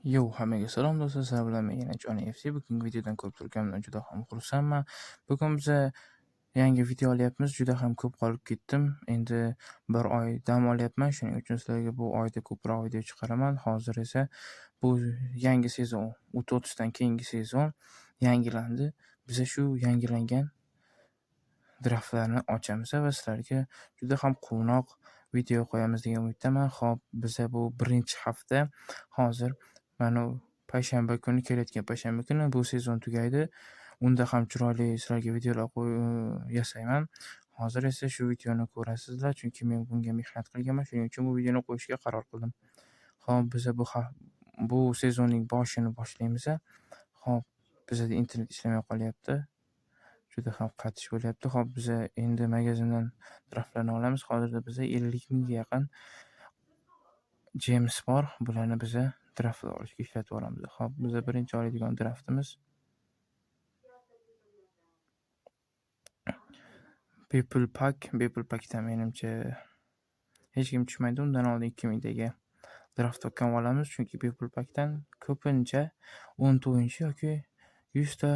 Yo, hammaga salom do'stlar, sizlar bilan men yana Johnny FC. Bugungi videodan ko'rib turganimdan juda ham xursandman. Bugun biza yangi video olyapmiz. Juda ham ko'p qolib ketdim. Endi bir oy dam olyapman. Shuning uchun sizlarga bu oyda ko'proq video chiqaraman. Hozir esa bu yangi sezon, U30 dan keyingi sezon yangilandi. Biza shu yangilangan draftlarni ochamiz va sizlarga juda ham quvnoq video qo'yamiz degan umiddaman. Xo'p, biza bu birinchi hafta hozir mana payshanba kuni, kelayotgan payshanba kuni bu sezon tugaydi. Unda ham chiroyli sizlarga videolar yasayman. Hozir esa shu videoni ko'rasizlar, chunki men bunga mehnat qilganman. Shuning uchun bu videoni qo'yishga qaror qildim. Xo'p, biza bu sezonning boshini boshlaymiz. Xo'p, bizada internet ishlamay qolyapti. Juda ham qatish bo'lyapti. Xo'p, biza endi magazindan draftlarni olamiz. Hozirda biza 50 mingga yaqin gems bor. Bularni biza draft olishga ishlatib yuboramiz. Xo'p, biza birinchi oladigan draftimiz Bepul pack. Bepul packdan menimcha hech kim tushmaydi. Undan oldin 2000 taga draft token olamiz, chunki bepul packdan ko'pincha 10 ta o'yinchi yoki 100 ta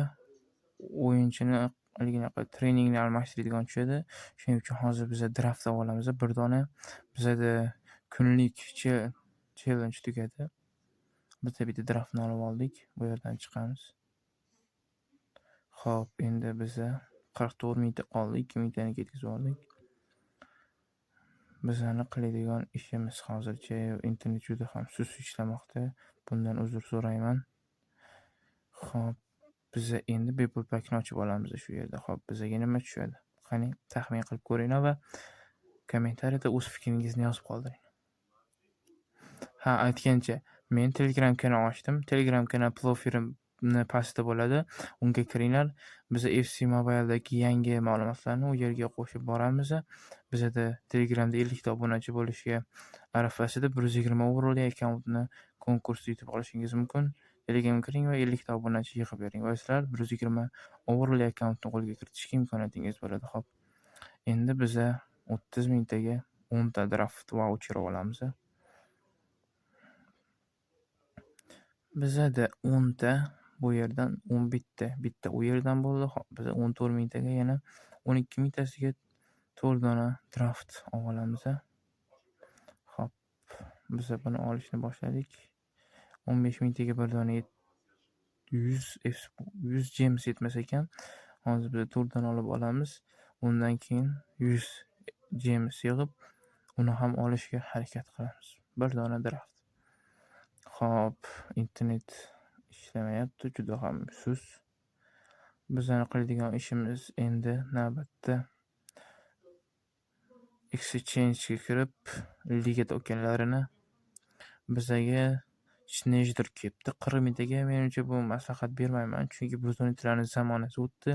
o'yinchini haliginaqa treningni almashtiradigan tushadi. Shuning uchun hozir biza draft olamiz bir dona. Bizada kunlik challenge tugadi. Biza bitta draftni olib oldik. Bu yerdan chiqamiz. Xo'p, endi biza 44 mingta qoldi, 2 mingtani ketkazib oldik. Bizani qiladigan ishimiz hozircha internet juda ham sust ishlamoqda. Bundan uzr so'rayman. Xo'p, biza endi bepul packni ochib olamiz shu yerda. Xo'p, bizaga nima tushadi? Qani, taxmin qilib ko'ringlar va kommentariyada o'z fikringizni yozib qoldiring. Ha, aytgancha, men Telegram kanal ochdim. Telegram kanal profilimni pastida bo'ladi. Unga kiringlar. Biz FC Mobile'dagi yangi ma'lumotlarni u yerga qo'shib boramiz. Bizada Telegramda 50 ta obunachi bo'lishga arafasida 120 overall akkauntni konkursda yutib olishingiz mumkin. Telegramga kiring va 50 ta obunachi yig'ib bering va sizlar 120 overall akkauntni qo'lga kiritishga imkoniyatingiz bo'ladi. Xo'p. Endi biza 30 mingtaga 10 ta draft voucher olamiz. Bizada 10 ta bu yerdan 11 ta, bitta u yerdan bo'ldi. Xo'p, biza 14 mingtaga yana 12 mingtasiga 4 dona draft olamiz. Xo'p, biza buni olishni boshladik. 15 mingtaga bir dona 100 gems yetmas ekan. Hozir biz 4 dona olib olamiz. Undan keyin 100 gems yig'ib, uni ham olishga harakat qilamiz. Bir dona draft. Xo'p, internet ishlamayapti, juda ham sust. Bizani qiladigan ishimiz endi navbatda exchange'ga kirib, liga tokenlarini bizaga Snejder kelibdi. 40 mingtaga menimcha bu maslahat bermayman, chunki 112larning zamonasi o'tdi.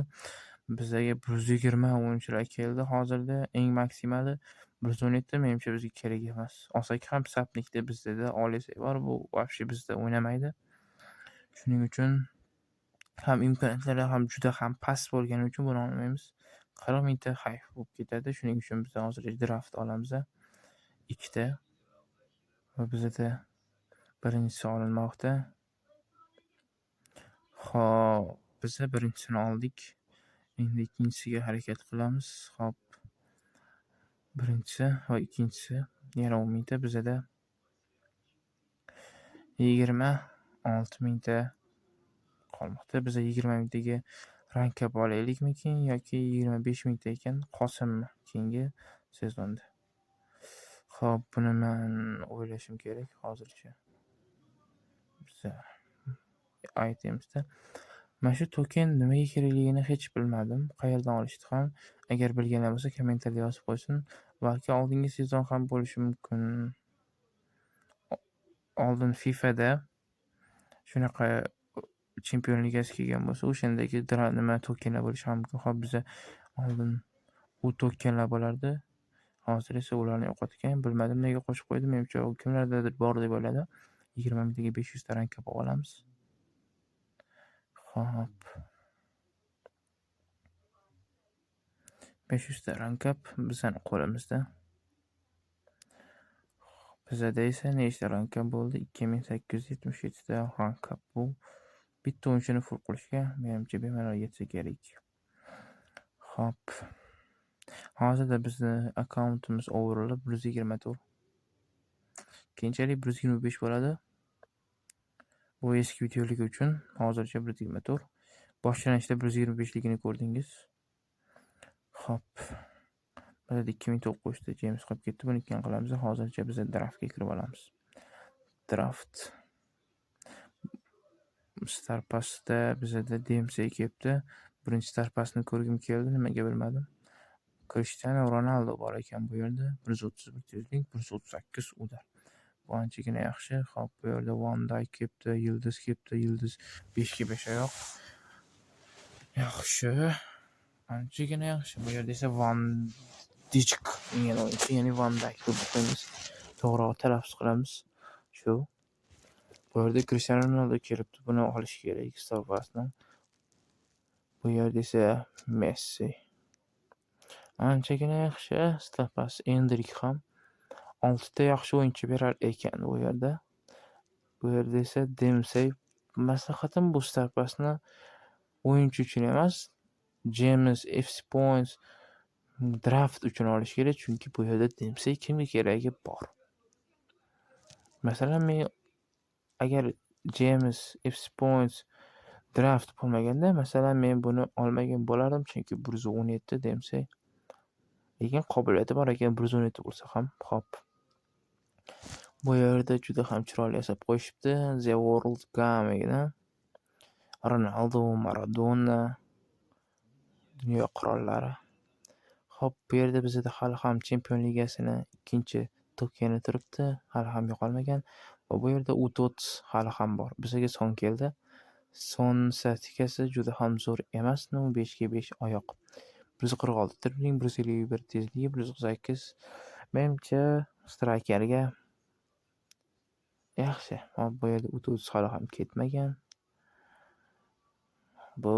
Bizaga 120 o'yinchilar keldi. Hozirda eng maksimali 117 menimcha bizga kerak emas. Olsak ham sapnikda bizda Olise bor, bu вообще bizda o'ynamaydi. Shuning uchun ham imkoniyatlari ham juda ham past bo'lgani uchun buni olmaymiz. 40 mingta hayf bo'lib ketadi. Shuning uchun biz hozir draft olamiz. 2 ta va bizda birinchisi olinmoqda. Xo'p, biza birinchisini oldik. Endi ikkinchisiga harakat qilamiz. Xo'p. Birinchisi va ikkinchisi yana 10 mingta bizada 26 mingta qolmoqda. Biza 20 mingtaga rankab olaylikmikin yoki 25 mingta ekan qolsinmi keyingi sezonda. Xo'p, buni men o'ylashim kerak hozircha. Biza itemsda mana shu token nimaga kerakligini hech bilmadim. Qayerdan olishni ham agar bilganlar bo'lsa kommentariyada yozib qo'ysin. Balki oldingi sezon ham bo'lishi mumkin. Oldin FIFAda shunaqa Chempionlar ligasi kelgan bo'lsa, o'shandagi nima tokenlar bo'lishi ham mumkin. Xo'p, biza oldin u tokenlar bo'lardi. Hozir esa ularni yo'qotgan. Bilmadim nega qo'shib qo'ydi. Menimcha u kimlardadir bor deb o'yladim. 20 mingtaga 500 ta rank olamiz. Xo'p. 500 ta rankap bizani qo'limizda. Bizada esa nechta rank up bo'ldi? 2877 ta rank up. Bu bitta o'yinchini full qilishga menimcha bemalol yetsa kerak. Xo'p. Hozirda bizni akkauntimiz overall 124. Keyinchalik 125 bo'ladi. Bu eski videoligi uchun hozircha 124. Boshlanishda 125 ligini ko'rdingiz. Xo'p. Bizda 2900 ta gems qolib ketdi. Buni keyin qilamiz. Hozircha biz draftga kirib olamiz. Draft. Star Passda bizada Dempsey kelibdi. Birinchi Star Passni ko'rgim keldi, nimaga bilmadim. Cristiano Ronaldo bor ekan bu yerda. 131 tezlik, 138 удар. Bu anchagina yaxshi. Xo'p, bu yerda Van Dijk kelibdi, Yildiz kelibdi, Yildiz 5 ga 5 oyoq. Yaxshi. Anchagina yaxshi. Bu yerda esa Van Dijk degan o'yinchi, ya'ni Van Dijk deb o'qiymiz. To'g'riroq talaffuz qilamiz. Shu. Bu yerda Cristiano Ronaldo kelibdi. Buni olish kerak Star Passni. Bu yerda esa Messi. Anchagina yaxshi Star Pass. Endrik ham 6 ta yaxshi o'yinchi berar ekan bu yerda. Bu yerda esa Dempsey. Maslahatim, bu Star Passni o'yinchi uchun emas, Gems, FC Points, draft uchun olish kerak, chunki bu yerda Dempsey kimga keragi bor. Masalan, men agar Gems, FC Points, draft bo'lmaganda, masalan, men buni olmagan bo'lardim, chunki 117 Dempsey. Lekin qobiliyati bor ekan 117 bo'lsa ham. Xo'p. Bu yerda juda ham chiroyli yasab qo'yishibdi. The World Game'ni. Ronaldo, Maradona, dunyo qirollari. Xo'p, bu yerda bizada hali ham Chempion Ligasini ikkinchi tokeni turibdi, hali ham yo'qolmagan va bu yerda UTOTS hali ham bor. Bizga Son keldi. Son statistikasi juda ham zo'r emas, но 5 ga 5 oyoq. 146 dribling, 151 tezligi, 148. Menimcha, strikerga yaxshi. Hop, bu yerda UTOTS hali ham ketmagan. Bu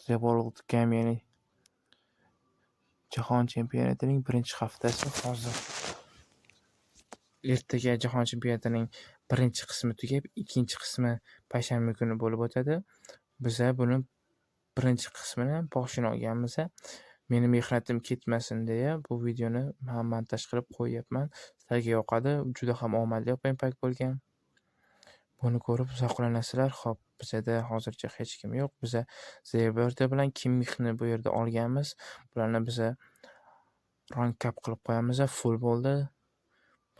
The World Game, ya'ni Jahon chempionatining birinchi haftasi hozir. Ertaga Jahon chempionatining birinchi qismi tugab, ikkinchi qismi payshanba kuni bo'lib o'tadi. Biza buni birinchi qismini boshini olganmiz. Meni mehnatim ketmasin deya bu videoni man montaj qilib qo'yyapman. Sizlarga yoqadi. Juda ham omadli open pack bo'lgan. Buni ko'rib zavqlanasizlar. Xo'p, bizada hozircha hech kim yo'q. Biza Zerberto bilan Kimmixni bu yerda olganmiz. Bularni biza rank up qilib qo'yamiz. Full bo'ldi.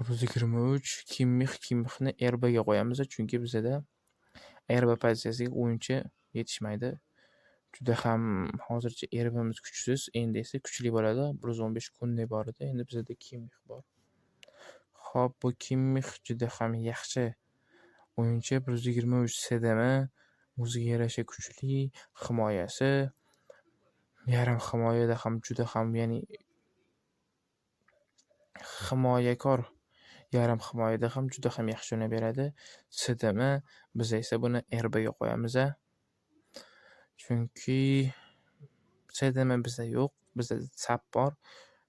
123 Kimmix. Kimmixni RB ga qo'yamiz, chunki bizada RB pozitsiyasiga o'yinchi yetishmaydi. Juda ham hozircha RBmiz kuchsiz, endi esa kuchli bo'ladi. 115 Kunde bor edi, endi bizada Kimmix bor. Xo'p, bu Kimmix juda ham yaxshi o'yinchi. 123 CDM, o'ziga yarasha kuchli, himoyasi, yarim himoyada ham juda ham, ya'ni himoyakor yarim himoyada ham juda ham yaxshi o'ynab beradi. CDM, biz esa buni RB ga qo'yamiz. Chunki CDM bizda yo'q, bizda SAP bor.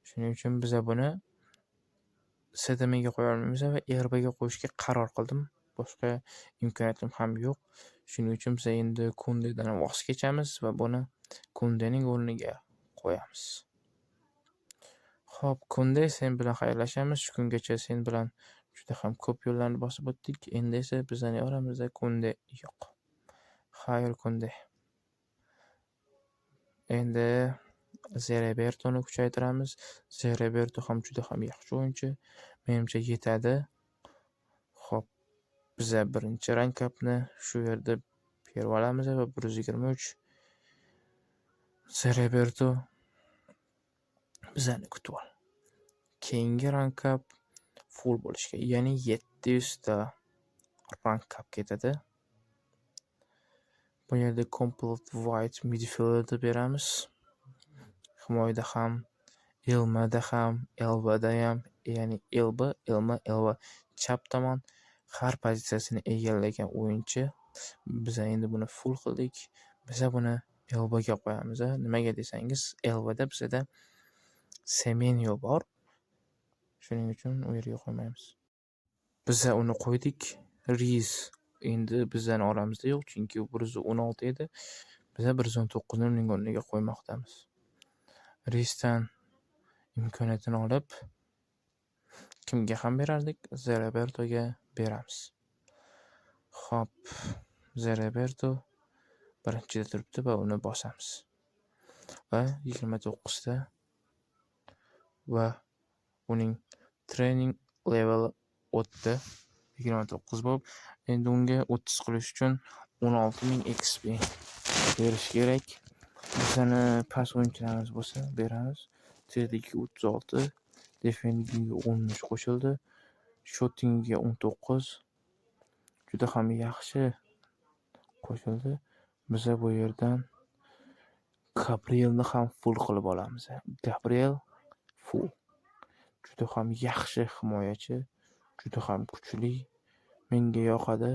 Shuning uchun biza buni CDM ga qo'ya olmaymiz va RB ga qo'yishga qaror qildim. Boshqa imkoniyatim ham yo'q. Shuning uchun biz endi Kundedan voz kechamiz va buni Kundening o'rniga qo'yamiz. Xo'p, Kunde, sen bilan xayrlashamiz. Shu kungacha sen bilan juda ham ko'p yo'llarni bosib o'tdik. Endi esa bizning oramizda Kunde yo'q. Xayr, Kunde. Endi Zerebertoni kuchaytiramiz. Zereberto ham juda ham yaxshi o'yinchi. Menimcha, yetadi. Xo'p, biza birinchi rank upni shu yerda berib olamiz va 123 Zereberto, bizani kutib ol. Keyingi rank up full bo'lishga, ya'ni 700 ta rank up ketadi. Bu yerda complete wide midfielder beramiz. Himoyada ham, LMda ham, LBda ham, ya'ni LB, LM, LB chap tomon har pozitsiyasini egallagan o'yinchi. Biza endi buni full qildik. Biza buni LBga qo'yamiz. Nimaga desangiz, LBda bizada Semenyo bor. Shuning uchun u yerga qo'ymaymiz. Biza uni qo'ydik. Riz endi bizani oramizda yo'q, chunki u 116 edi. Biza 119 ni uning o'rniga qo'ymoqdamiz. Rizdan imkoniyatini olib kimga ham berardik? Ze Robertoga beramiz. Xo'p, Ze Roberto birinchida turibdi va uni bosamiz. Va 29 ta va uning training level o'tdi. 29 bo'lib, endi unga 30 qilish uchun 16 000 XP berish kerak. Bizani past o'yinchilarimiz bo'lsa beramiz. Tezligi 36, defendingi 13 qo'shildi. Shootingiga 19. Juda ham yaxshi qo'shildi. Biza bu yerdan Gabrielni ham full qilib olamiz. Gabriel full. Juda ham yaxshi himoyachi, juda ham kuchli. Menga yoqadi.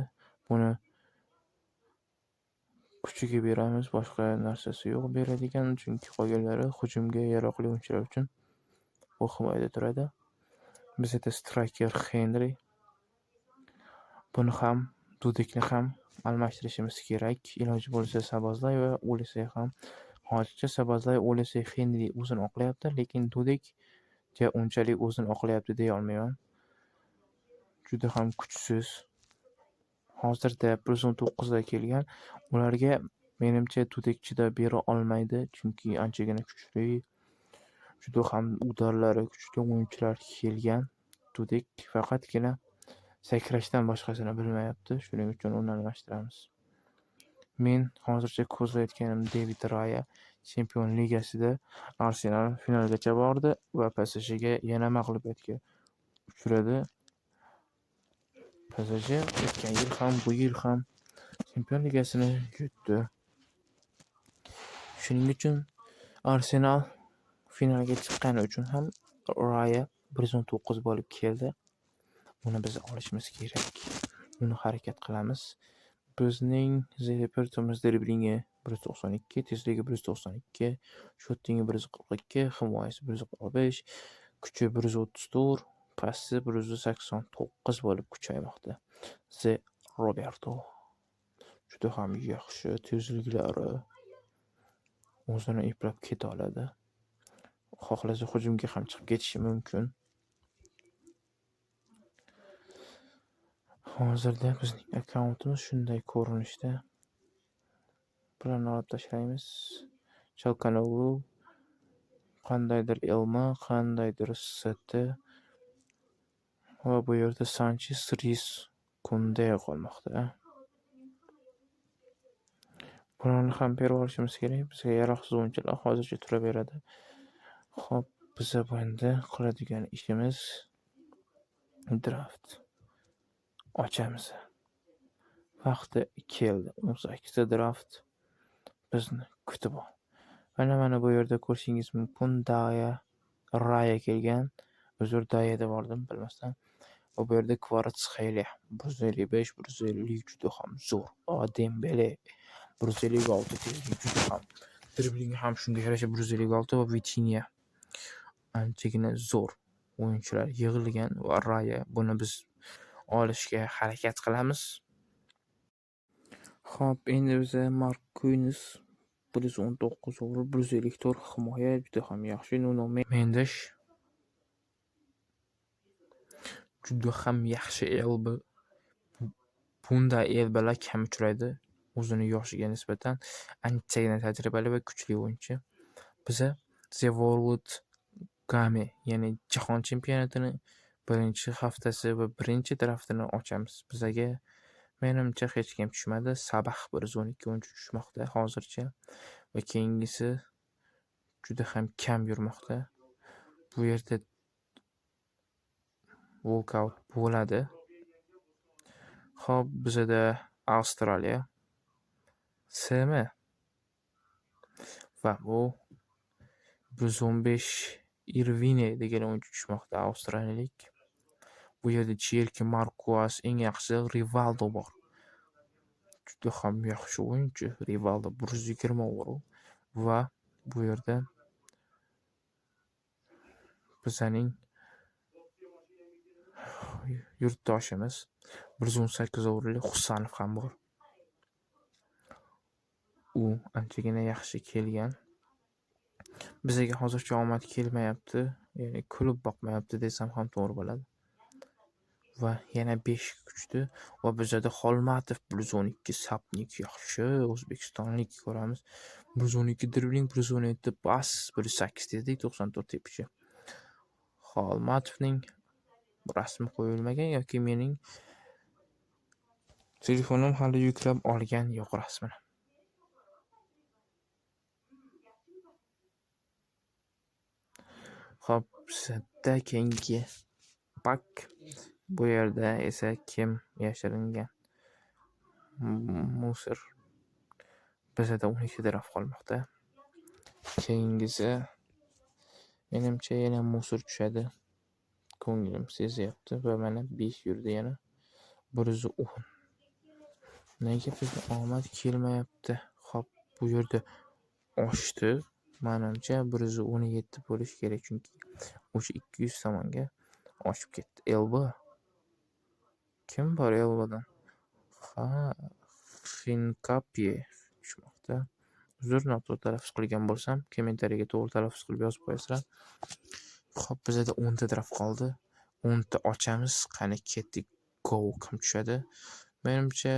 Buni kuchiga beramiz, boshqa narsasi yo'q beradigan, chunki qolganlari hujumga yaroqli o'yinchilar uchun bu himoyada turadi. Bizada striker Henry. Buni ham, Dudekni ham almashtirishimiz kerak. Iloji bo'lsa Sabazlay va Olise ham. Hozircha Sabazlay, Olise, Henry o'zini oqlayapti, lekin Dudek unchalik o'zini oqlayapti deya olmayman. Juda ham kuchsiz. Hozirda 119 da kelgan. Ularga menimcha Dudek chidab bera olmaydi, chunki anchagina kuchli, juda ham udarlari kuchli o'yinchilar kelgan. Dudek faqatgina sakrashdan boshqasini bilmayapti, shuning uchun uni almashtiramiz. Men hozircha ko'zlayotganim David Raya. Chempion Ligasida Arsenal finalgacha bordi va PSJga yana mag'lubiyatga uchradi. PSG o'tgan yil ham, bu yil ham Chempion Ligasini yutdi. Shuning uchun Arsenal finalga chiqqani uchun ham Raya 119 bo'lib keldi. Uni biz olishimiz kerak. Uni harakat qilamiz. Bizning Robertomiz driblingi 192, tezligi 192, shootingi 142, himoyasi 145, kuchi 134, passi 189 bo'lib kuchaymoqda. Ze Roberto juda ham yaxshi tezliklari, o'zini eplab keta oladi. Xohlasa hujumga ham chiqib ketishi mumkin. Hozirda bizning akkauntimiz shunday ko'rinishda. Bularni olib tashlaymiz. Chalkanoglu, qandaydir Elma, qandaydir ST va bu yerda Sanchez, Riz, Kunde qolmoqda. Bularni ham berib olishimiz kerak. Bizga yaroqsiz o'yinchilar hozircha turaveradi. Xo'p, biza bu endi qiladigan ishimiz draft ochamiz. Vaqti keldi. 18 ta draft bizni kutib ol. Mana bu yerda ko'rishingiz mumkin, Daya Raya kelgan. Uzr, Daya deb bordim bilmasdan. Va bu yerda Kvaratskhelia 155, 150 juda ham zo'r. Va Dembele 156 tezlik juda ham. Driblingi ham shunga yarasha 156 va Vitinha anchagina zo'r o'yinchilar yig'ilgan va Raya, buni biz olishga harakat qilamiz. Xo'p, endi biza Marquinhos 119 urib, 154 himoya juda ham yaxshi. Nuno Mendes juda ham yaxshi LB. Bunday LBlar kam uchraydi. O'zini yoshiga nisbatan anchagina tajribali va kuchli o'yinchi. Biza The World Game, ya'ni Jahon chempionatini birinchi haftasi va birinchi draftini ochamiz. Bizaga menimcha hech kim tushmadi. Sabah 112 o'yinchi tushmoqda hozircha va keyingisi juda ham kam yurmoqda. Bu yerda walkout bo'ladi. Xo'p, bizada Avstraliya SM va bu 115 Irvine degan o'yinchi tushmoqda, avstraliyalik. Bu yerda Cherki, Marquez, eng yaxshisi Rivaldo bor. Juda ham yaxshi o'yinchi Rivaldo 120 overall va bu yerda bizaning Yurtdoshimiz 118 o'rinli Husanov ham bor. U anchagina yaxshi kelgan. Bizaga hozircha omad kelmayapti, ya'ni kulib boqmayapti desam ham to'g'ri bo'ladi. Va yana 5 kuchdi va bizada Xolmatov 112 sapnik yaxshi o'zbekistonlik ko'ramiz. 112 dribling, 117 pas, 108 tezlik, 94 tepishi. Xolmatovning rasmi qo'yilmagan yoki mening telefonim hali yuklab olgan yo'q rasmini. Xo'p, bizda keyingi pak. Bu yerda esa kim yashiringan? Musir. Bizada 12 draft qolmoqda. Keyingisi menimcha yana Musir tushadi. Ko'nglim sezyapti va mana 5 yurdi yana. 110. Nega bizga omad kelmayapti? Xo'p, bu yerda oshdi. Menimcha 117 bo'lishi kerak, chunki o'sha 200 tomonga oshib ketdi. LB. Kim bor LBdan? Ha, Xinkapye tushmoqda. Uzr, noto'g'ri talaffuz qilgan bo'lsam, kommentariyaga to'g'ri talaffuz qilib yozib qo'yasizlar. Xo'p, bizada 10 ta draft qoldi. 10 ta ochamiz. Qani ketdik. Go kim tushadi? Menimcha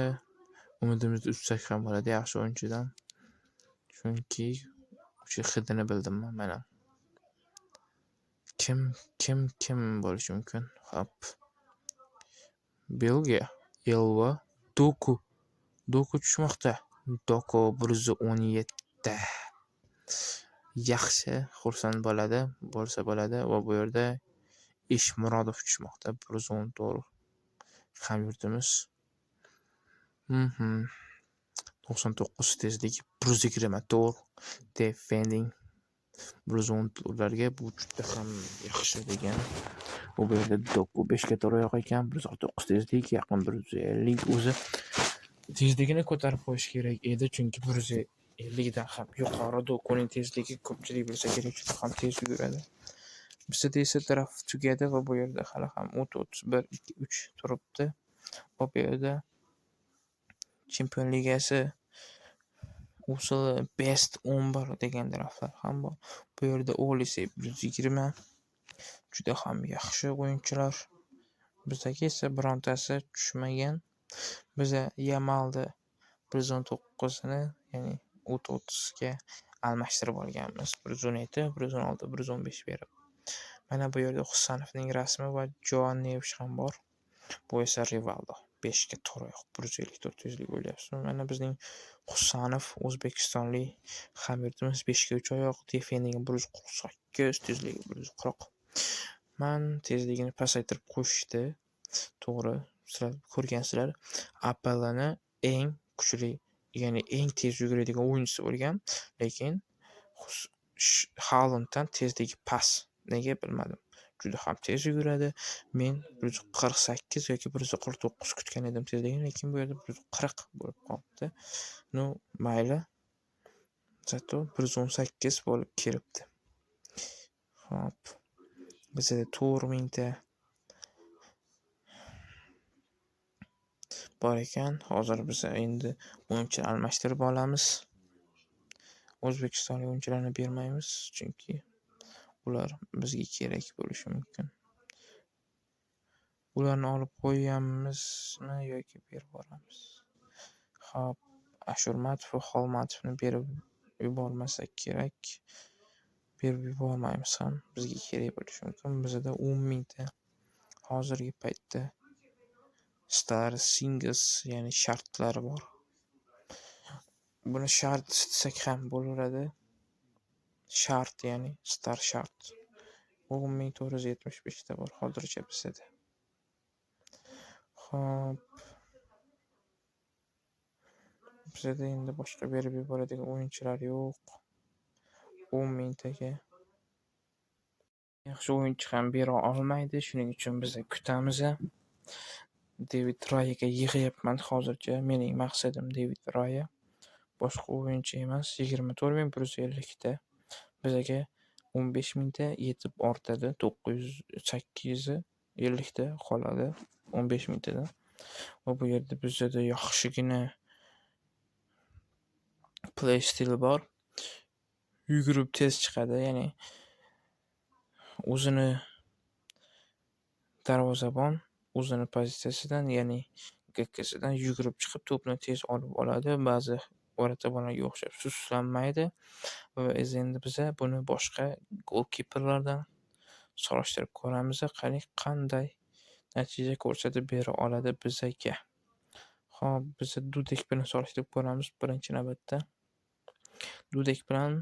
umidimizni uzsak ham bo'ladi yaxshi o'yinchidan. Chunki o'sha hidini bildim mana. Kim bo'lishi mumkin? Xo'p. Belgiya, Elva, Doku. Doku tushmoqda. Doku 117. Yaxshi, xursand bo'ladi, bo'lsa bo'ladi va bu yerda Ishmurodov tushmoqda. 114 hamyurtimiz. 99 tezlik, 124 defending. 110 ularga bu juda ham yaxshi degan. Bu yerda Doku 5 ga to'g'ri yo'q ekan, 109 tezlik, yaqin 150 o'zi tezligini ko'tarib qo'yish kerak edi, chunki 150 dan ham yuqori Dokuning tezligi ko'pchilik bilsa kerak, juda ham tez yuguradi. Bizda esa draft tugadi va bu yerda hali ham 31 2 3 turibdi. Va bu yerda Chempion Ligasi usuli best 11 degan draftlar ham bor. Bu yerda Olise 120 juda ham yaxshi o'yinchilar. Bizdagi esa birontasi tushmagan. Biza Yamalni 119 ni, ya'ni U30 ga almashtirib olganmiz. 117, 116, 115 berib. Mana bu yerda Husanovning rasmi va Joan Nevish ham bor. Bu esa Rivaldo. 5 ga to'g'ri yo'q. 154 tezlik o'ylayapsizmi? Mana bizning Husanov o'zbekistonlik hamyurtimiz 5 ga 3 oyoq, defending 148, tezligi 140. Man tezligini pasaytirib qo'yishdi. To'g'ri, sizlar ko'rgansizlar. APLni eng kuchli, ya'ni eng tez yuguradigan o'yinchisi bo'lgan, lekin Haalanddan tezligi past. Nega bilmadim. Juda ham tez yuguradi. Men 148 yoki 149 kutgan edim tezligini, lekin bu yerda 140 bo'lib qolibdi. Ну, mayli. Zato 118 bo'lib kelibdi. Xo'p. Bizda 4000 ta bor ekan. Hozir biz endi o'yinchi almashtirib olamiz. O'zbekistonlik o'yinchilarni bermaymiz, chunki ular bizga kerak bo'lishi mumkin. Ularni olib qo'yamizmi yoki berib yuboramiz? Xo'p, Ashurmatov va Xolmatovni berib yubormasak kerak. Berib yubormaymiz ham, bizga kerak bo'lishi mumkin. Bizda 10 000 ta hozirgi paytda Star Singles, ya'ni shartlari bor. Buni shart desak ham bo'laveradi. Shart, ya'ni Star shart. 10 475 ta bor hozircha bizda. Xo'p. Bizda endi boshqa berib yuboradigan o'yinchilar yo'q. 10 000 taga yaxshi o'yinchi ham bera olmaydi, shuning uchun biz kutamiz. David Rayaga yig'yapman hozircha. Mening maqsadim David Raya. Boshqa o'yinchi emas. 24 150 ta. Bizaga 15 000 ta yetib ortadi. 900 800 50 ta qoladi 15 mingtadan. Va bu yerda bizada yaxshigina play stili bor. Yugurib tez chiqadi, ya'ni o'zini darvozabon o'zini pozitsiyasidan, ya'ni GKsidan yugurib chiqib to'pni tez olib oladi. Ba'zi varatabolarga o'xshab suslanmaydi. Va endi biza buni boshqa golkiperlardan solishtirib ko'ramiz. Qani qanday natija ko'rsatib bera oladi bizaga. Xo'p, biza Dudek bilan solishtirib ko'ramiz birinchi navbatda. Dudek bilan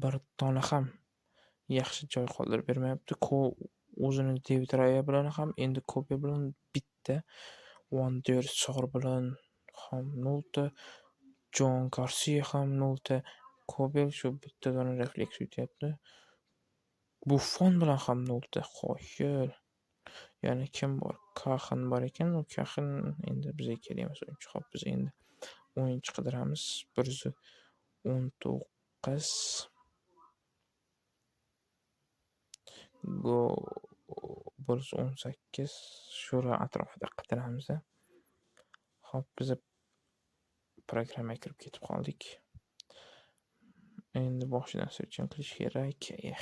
bir dona ham yaxshi joy qoldirib bermayapti. O'zini David Raya bilan ham, endi Kobe bilan bitta, Van der Sar bilan ham nolta, Jon Garcia ham nolta, Kobel shu bitta dona refleks yutyapti. Buffon bilan ham nolta. Qoyil. Yana kim bor? Kaxin bor ekan. U Kaxin endi bizga kerak emas o'yinchi. Xo'p, biz endi o'yinchi qidiramiz. 119 go 118 shular atrofida qidiramiz. Xo'p, biz programmaga kirib ketib qoldik. Endi boshidan searching qilish kerak. Eh,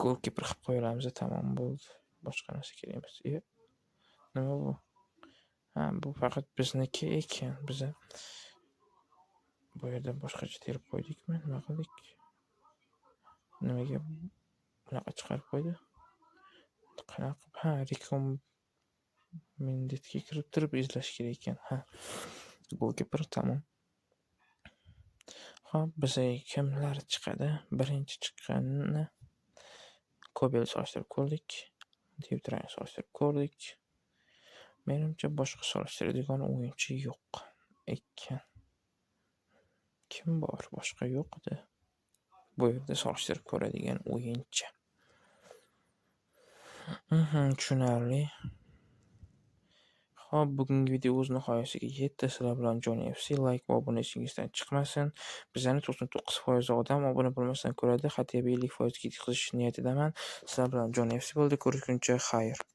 goalkeeper qilib qo'yamiz, tamom bo'ldi. Boshqa narsa kerak emas. Nima bu? Ha, bu faqat bizniki ekan. Biz bu yerda boshqacha terib qo'ydikmi? Nima qildik? Nimaga bunaqa chiqarib qo'ydi? Qanaqa? Ha, recommendedga kirib turib izlash kerak ekan. Ha, goalkeeper tamom. Xo'p, bizga kimlar chiqadi? Birinchi chiqqanini Kobel solishtirib ko'rdik. David Rayani solishtirib ko'rdik. Menimcha boshqa solishtiradigan o'yinchi yo'q ekan. Kim bor? Boshqa yo'q edi. Bu yerda solishtirib ko'radigan o'yinchi. Tushunarli. Xo'p, bugungi video o'z nihoyasiga yetdi. Sizlar bilan Jony FC. Like va obuna esingizdan chiqmasin. Bizani 99% odam obuna bo'lmasdan ko'radi. Hadya 50% ga yetkazish niyatidaman. Sizlar bilan Jony FC bo'ldi. Ko'rishguncha xayr.